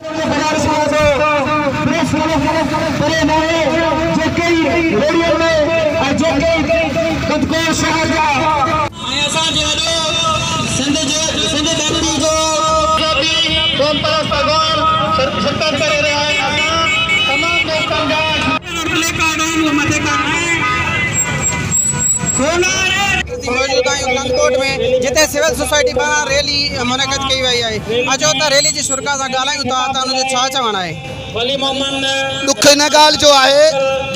۽ اسان جي آڏو سنڌ جو سنڌ ڌرتي جو قومپرست اڳواڻ شرڪت ڪري رهيا آهن اسان تمام دوستن جا پلي ڪارڊ آهن اهي مٿي ڪرڻ موجود آهيون ڪنڌڪوٽ ۾ جتي سول سوسائٽي پاران ريلي منعقد ڪئي وئي آهي اچو ته ريلي جي شرڪا سان ڳالهايون ٿا ته ان جو ڇا چوڻ آهي. ڏک ان ڳالهه جو آهي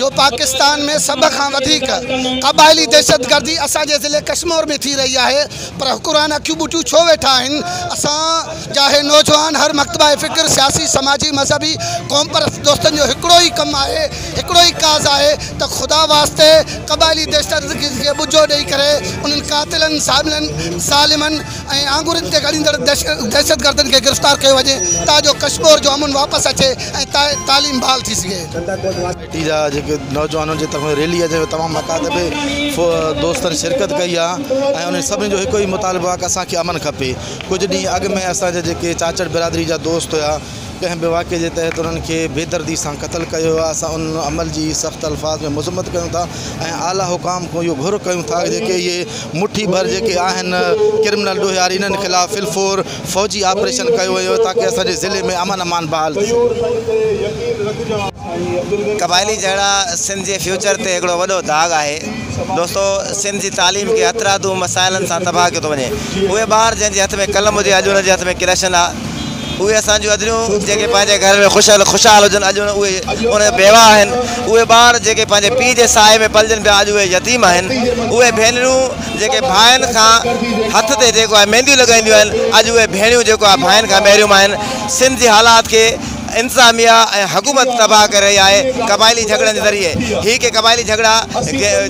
جو پاڪستان ۾ سڀ کان وڌيڪ قبائلي دهشتگردي اسان جي ضلعي ڪشمور ۾ ٿي رهي آهي پر حڪمران اکيون ٻوٽيون ڇو ويٺا آهن اسان جا هي نوجوان هر مڪتبه فڪر سياسي سماجي مذهبي قومپرست دوستن جو هڪڙو ئي ڪم آهي هڪڙو ئي ڪاز آهي ته خدا واسطي قبائلي دهشتگردي کي ٻجو ڏئي ڪري انهن قاتلن ظالمن ۽ آڱرين تي ڳڻيندڙ دهشتگردن کي گرفتار ڪيو وڃي تان جو ڪشمور جو امن واپس اچي ۽ تعليم بحال ٿي سگهي. پارٽي جا جيڪي نوجوانن جي طرفان ريلي آهي جنهن ۾ تمام مڪاتب دوستن شرڪت ڪئي آهي ۽ انهن سڀني جو هڪ ئي مطالبو آهي ته اسان کي امن کپي ڪجهه ڏينهن اڳ ۾ اسان جا جيڪي چاچڙ برادري جا دوست هيا ڪنهن به واقعي جي تحت انهن کي بيدردي سان قتل ڪيو ويو آهي اسان ان عمل جي سخت الفاظ ۾ مذمت ڪيون ٿا ۽ اعليٰ حڪام کان اهو گهر ڪيون ٿا جيڪي اهي مٺي ڀر جيڪي آهن ڪرمنل ڏوهياري انهن خلاف في الفور فوجي آپريشن ڪيو ويو تاڪه اسان جي ضلعي ۾ امن امان بحال ٿي سگهي. قبائلي جهيڙا سنڌ جي فيوچر تي هڪڙو وڏو داغ آهي دوستو سنڌ جي تعليم کي هٿرادو مسائلن سان تباهه ڪيو ٿو وڃي اهي ٻار جنهن جي هٿ ۾ قلم هجي اڄ ان جي هٿ ۾ ڪراشن آ اهي اسان جون ادريون جيڪي پنهنجي گهر ۾ خوش خوشحال هجن اڄ اهي ان بيواهه آهن اهي ٻار جيڪي پنهنجي پيء جي سائي ۾ پلجن پيا اڄ اهي يتيم آهن اهي ڀينرون جيڪي ڀائن کان هٿ تي جيڪو آهي مينديون لڳائينديون آهن اڄ اهي ڀيڻيون جيڪو آهي ڀائن کان محروم آهن سنڌ جي حالات کي انتظاميا ۽ حڪومت تباهه ڪري رهي آهي قبائلي جهڳڙن جي ذريعي هي ڪي قبائلي جهڳڙا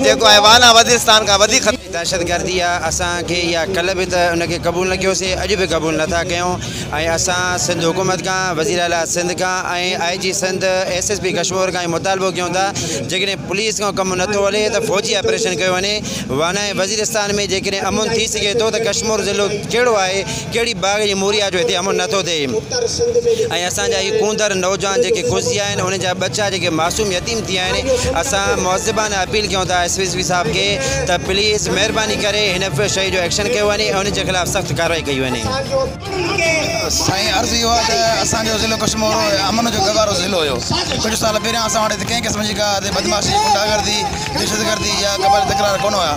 جيڪو آهي وانا وزيرستان کان وڌيڪ خطرناڪ دهشتگردي آ اسان کي اها ڪلهه به ته ان کي قبول نه ڪيوسي اڄ به قبول نه ٿا ڪيون ۽ اسان سنڌ حڪومت کان وزير اعليٰ سنڌ کان ۽ I G Sindh S S P Kashmore کان اهو مطالبو ڪيون ٿا جيڪڏهن پوليس کان ڪم نه ٿو هلي ته فوجي آپريشن ڪيو وڃي وانا ۽ وزيرستان ۾ جيڪڏهن امن ٿي سگهي ٿو ته ڪشمور ضلعو ڪهڙو آهي ڪهڙي باغ جي موري آهي جو هتي امن نه ٿو ٿئي ۽ اسان جا هي ڪونڌر نوجوان جيڪي ڪسجي آهن انهن جا ٻچا جيڪي معصوم يتيم ٿي ويا آهن اسان معذبانه اپيل ڪيون ٿا ايس پي صاحب کي ته پليز مهرباني ڪري هن شيء جو ايڪشن ڪيو وڃي ۽ انهن جي خلاف سخت ڪارروائي ڪئي وڃي. سائين عرض اهو آهي ته اسان جو ضلعو ڪشمور امن جو گهوارو ضلعو هيو ڪجهه سال پهريان اسان وٽ هتي ڪنهن قسم جي ڪا بدمعاشي غنڊا گردي دهشتگردي يا قبائلي تڪرار ڪونه هيا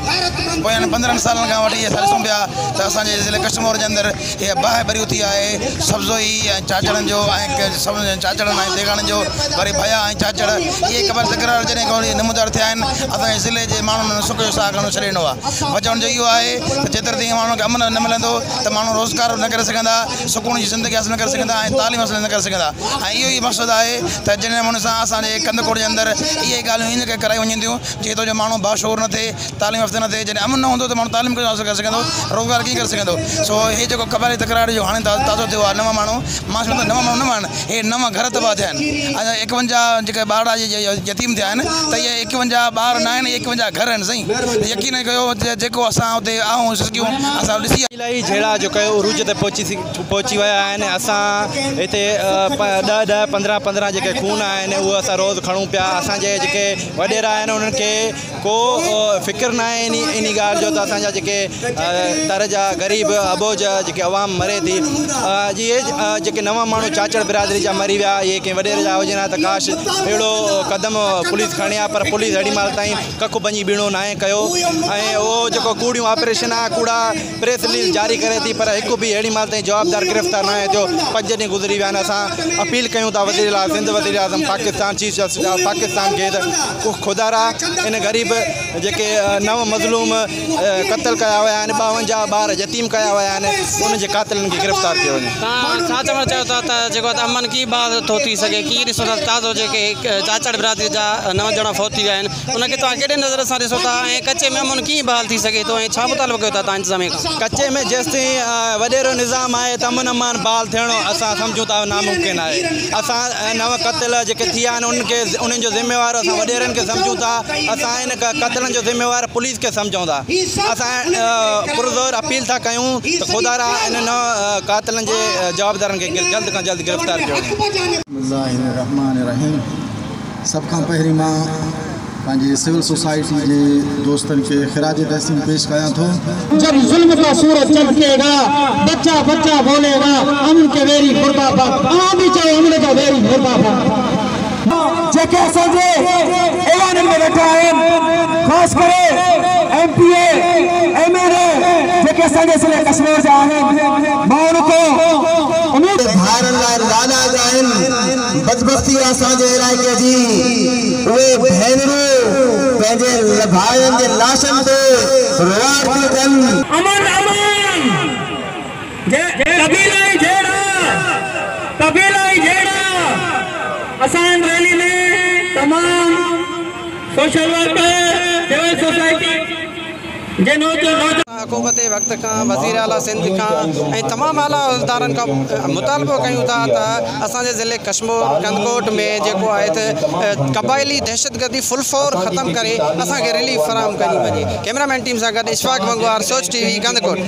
پوين 15 سالن کان وٺي اسان ڏسون پيا ته اسان جي ضلعي ڪشمور جي اندر اها باهه ٻري اٿي آهي سبزوئي ۽ چاچڙن جو ۽ چاچڙن ۽ ديگاڻن جو وري ڀيا ۽ چاچڙ اهي قبائلي تڪرار جڏهن کان وٺي نمودار ٿيا آهن اسان جي ضلعي جي ماڻهن سک جو ساهه کڻڻ ڇڏي ڏنو آهي وجهه ان جو اهو آهي ته جيتري تائين ماڻهن کي امن نه ملندو ته ماڻهو روزگار نه ڪري سگهندا سڪون جي زندگي حاصل نه ڪري سگهندا ۽ تعليم حاصل نه ڪري سگهندا ۽ اهو ئي مقصد آهي ته جنهن نموني سان اسان جي ڪنڌڪوٽ جي اندر اهي ڳالهيون ان ڪري ڪرايون وڃن ٿيون جيئن اتان جو ماڻهو باشعور نه ٿئي تعليم يافته نه ٿئي جڏهن امن نه هوندو ته ماڻهو تعليم ڪيئن حاصل ڪري سگهندو روزگار ڪيئن ڪري سگهندو سو هي جيڪو قبائلي تڪرار جو هاڻي تازو ٿيو آهي نوان ماڻهو مان سمجهان ٿو نوان ماڻهو نه آهن هي نوان گهر تباهه ٿيا آهن اڃا 51 جيڪي ٻارڙا يتيم ٿيا آهن ته اهي 51 ٻار نه آهن اهي 51 گهر آهن سائين يقين ڪيو جيڪو اسان اتي آهون سسڪيون اسان ڏسي الاهي جهيڙا جو ڪيو عروج تي پهچي ويا آهن اسان هتي 10 10 15 15 جيڪي خون آهن اهي اسان روز کڻون پيا اسان جي جيڪي وڏيرا آهن انهن کي ڪو فڪر نه آهي انهي ڳالهه جو ته اسان جا جيڪي تر جا غريب اٻوجهه جيڪي عوام مري ٿي جي جيڪي نوان ماڻهو چاچڙ برادري جا مري ويا اهي ڪنهن وڏيري جا هجن ها ته ڪاش اهڙو قدم پوليس کڻي ها پر پوليس اهڙي مهل تائين ڪک ڀڃي ٻيڻو ناهي ڪيو ۽ اهو جيڪو ڪوڙيون آپريشن آ ڪوڙا پريس رليز جاري ڪري ٿي پر هڪ به اهڙي مهل تائين جوابدار گرفتار ناهي ٿيو 5 ڏينهن گذري ويا آهن اسان اپيل ڪيون ٿا وزير اعليٰ سنڌ وزير اعظم Pakistan chief justice of Pakistan کي ته خدارا ان غريب جيڪي نو مظلوم قتل ڪيا ويا آهن 52 ٻار يتيم ڪيا ويا آهن انهن جي قاتلن کي گرفتار ڪيو وڃي. توهان ڇا چوڻ چاهيو ٿا ته جيڪو آهي ته امن ڪيئن بحال ٿو ٿي سگهي ڪيئن ڏسو ٿا تازو جيڪي چاچڙ برادري جا 9 ڄڻا فوت ٿي ويا آهن ان کي توهان ڪهڙي نظر سان ڏسو ٿا ۽ ڪچي ۾ امن ڪيئن بحال بحال ٿي سگهي ٿو ۽ ڇا مطالبو ڪيو ٿا توهان انتظاميه کان؟ ڪچي ۾ جيستائين وڏيرو نظام آهي ته امن امان بحال ٿيڻ اسان سمجهون ٿا ناممڪن آهي. اسان نو قتل جيڪي ٿيا آهن انهن کي انهن جو ذميوار اسان وڏيرن کي سمجهون ٿا. اسان ان قتلن جو ذميوار پوليس کي سمجهون ٿا. اسان پرزور اپيل ٿا ڪيون ته خدارا انهن نو قاتلن جي جوابدارن کي جلد کان جلد گرفتار ڪيو وڃي. بسم الله الرحمٰن الرحيم سڀ کان پهرين مان پنهنجي سول سوسائٽي جي دوستن کي خراج تحسين پيش ڪيان ٿو. جب ظلم ڪا سورج چمڪيگا بچا بچا بوليگا امن ڪي ويري مرده باد اوهان به چئو امن جا ويري مرده باد. جيڪي اسان جي ايوانن ۾ ويٺا آهن خاص ڪري M P A M N A جيڪي اسان جي ضلعي ڪشمور جا آهن مان ان کان اميد ڀائرن لاء لاڏا ڳائن بدبختي آ اسان جي علائقي جي اهي ڀينرون پنهنجي ڀائرن جي لاشن تي روئاڙ ٿيون ڪن. امن امان قبيلائي جهيڙا قبيلائي جهيڙا اسان هن ريلي ۾ تمام سوشل ورڪر سول سوسائٽي جي نوجوان حڪومت وقت کان وزير اعليٰ سنڌ کان ۽ تمام اعليٰ عهديدارن کان مطالبو ڪيون ٿا ته اسان جي ضلعي ڪشمور ڪنڌڪوٽ ۾ جيڪو آهي ته قبائلي دهشتگردي فل فور ختم ڪري اسان کي رليف فراهم ڪئي وڃي ڪئميرا مين ٽيم سان گڏ اشفاق منگوار سوچ ٽي وي ڪنڌڪوٽ.